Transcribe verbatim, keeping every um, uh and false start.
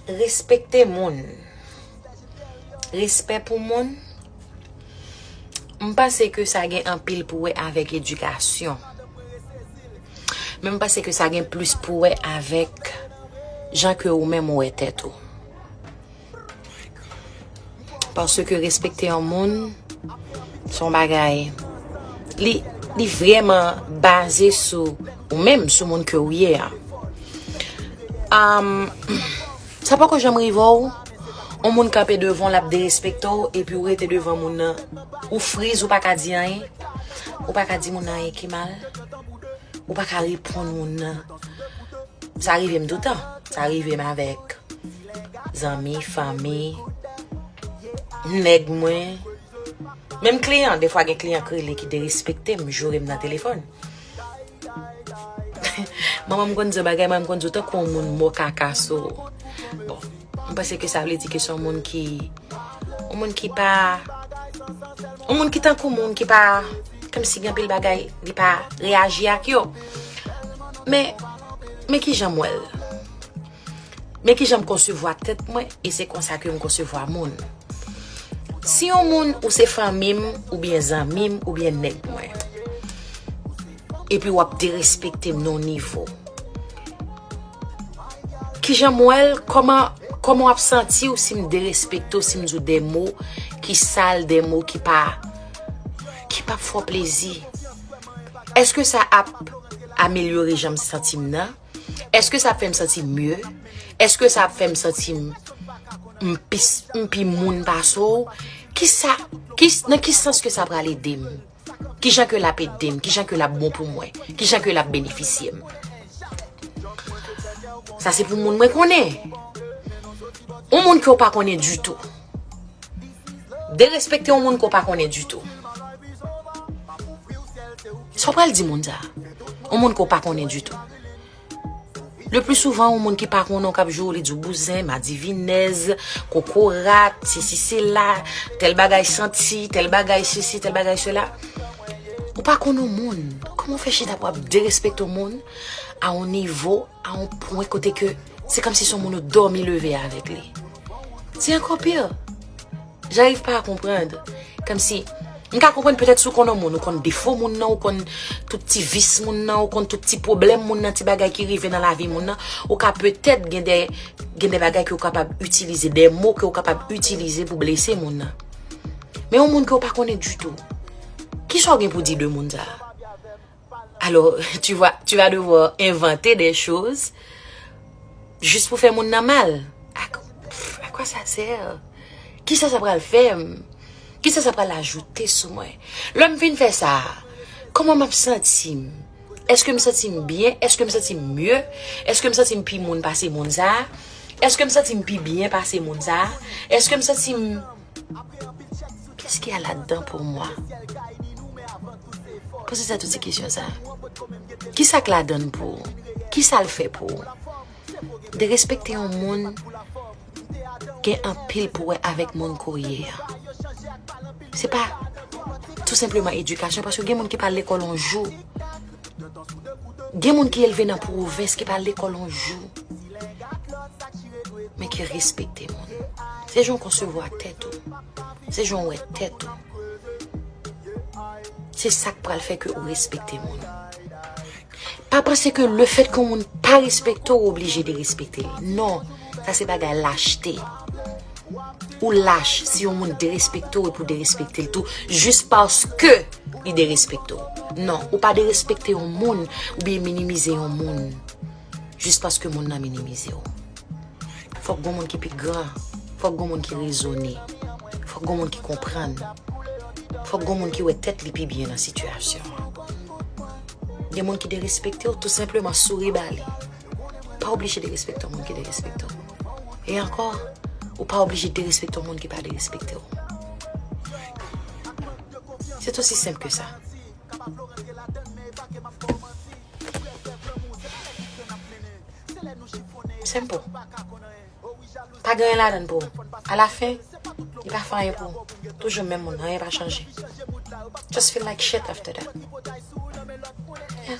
Respekte moun. Respè pou moun. M panse ke sa gen anpil pou wè avèk edikasyon. Men m panse ke sa gen plis pou wè avèk jan ke ou menm ou wè tèt ou. Paske respekte yon moun, se yon bagay, li, li vrèman baze sou ou menm, sou moun ke ou ye a. Am, sa poko janm rive w, yon moun kanpe devan w, l ap derespekte w, epi ou rete devan moun nan, ou friz, ou pa ka di anyen, ou pa ka di moun nan anyen ki mal, ou pa ka reponn moun nan. Sa rive m toutan, sa rive m avèk zanmi, fanmi, nèg mwen, menm kliyan, defwa gen kliyan k rele ki derespekte m, joure m nan telefòn. Manman m konn di yon bagay, manman m konn di w tankou yon moun mò kaka sou. Bon, m panse ke sa vle di ke se yon moun ki, yon moun ki pa, yon moun ki tankou moun ki pa, kòmsi gen anpil bagay, li pa reyaji ak yo. Men, men ki jan m wè l. Men ki jan m konsevwa tèt mwen, e se konsa ke m konsevwa moun. Si yon moun ou se fanmi m, oubyen zanmi m, oubyen nèg mwen, epi w ap derespekte m nan yon nivo, ki jan m wè l, kòman, kòman w ap santi w si m derespekte w, si m di w de mo ki sal, de mo ki pa, ki p ap fè w plezi? Èske sa ap amelyore jan m santi m nan? Èske sa ap fè m santi m mye? Èske sa ap fè m santi m, m pi, m pi moun pase w? Kisa, ki, nan ki sans ke sa pral ede m? Kijan ke l ap ede m? Kijan ke l ap bon pou mwen? Kijan ke l ap benefisye m? Sa se pou moun mwen konnen. Yon moun ke w pa konnen ditou. Derespekte yon moun ke w pa konnen ditou. Sa w pral di moun sa? Yon moun ke w pa konnen ditou. Le pli souvan, yon moun ki pa konnen w k ap joure w, li di w bouzen, madivinèz, kokorat, sesi sela, tèl bagay santi, tèl bagay sesi, tèl bagay sela. Ou pa konn yon moun. Kòman w fè chita pou ap derespekte yon moun a yon nivo, a yon pwen kote ke se kòmsi se yon moun ou dòmi leve avèk li. Se ankò pi. J'arrive pas à comprendre. Kòmsi, m ka konprann petèt si w konn yon moun, ou konn defo moun nan, ou konn tout ti vis moun nan, ou konn tout ti pwoblèm moun nan, ti bagay ki rive nan lavi moun nan, ou ka petèt gen de, gen de bagay ke w kapab itilize, de mo ke w kapab itilize pou blese moun nan. Men yon moun ke w pa konnen ditou, kisa w gen pou di de moun sa a? Alors, tu vas, tu vas devoir inventer des choses juste pou fè moun nan mal. À, pff, à quoi ça sert? Kisa sa pral fè m? Kisa sa pral ajoute sou mwen? Lè m fin fè sa, kòman m ap santi m? Èske m santi m byen? Èske m santi m mye? Èske m santi m pi moun pase moun sa a? Èske m santi m pi byen pase moun sa a? Èske m santi m Qu'est-ce qu'il y a là-dedans pour moi? Poze tèt ou ti kesyon sa. Kisa k ladan l pou ou? Kisa l fè pou ou? Derespekte yon moun gen anpil pou wè avèk moun ke w ye a. Se pa tou senpleman edikasyon, paske gen moun ki pa al lekòl yon jou. Gen moun ki elve nan pwovens ki pa al lekòl yon jou, men ki respekte moun. Se jan w konsevwa tèt ou. Se jan w wè tèt ou. Se sa k pral fè ke ou respekte moun. Pa panse ke lefètke yon moun pa respekte w, ou oblije derespekte l. Non, sa se bagay lachte. Ou lach si yon moun derespekte w epi w derespekte l tou, jis paske li derespekte w. Non, ou pa derespekte yon moun oubyen minimize yon moun jis paske moun nan minimize w. Fòk gon moun ki pi gran, fòk gon moun ki rezone, fòk gon moun ki konprann, fòk gon moun ki wè tèt li pi byen nan sitiyasyon an. Gen moun ki derespekte w, tou senpleman souri ba li. Pa oblije derespekte yon moun ki derespekte w. E ankò, ou pa oblije derespekte yon moun ki pa derespekte w. C'est aussi simple que ça. Simple. Pa gen anyen ladan l pou ou. Alafen, li pa fè anyen pou ou. Toujou menm moun, anyen pa chanje. Just feel like shit after that. Yeah.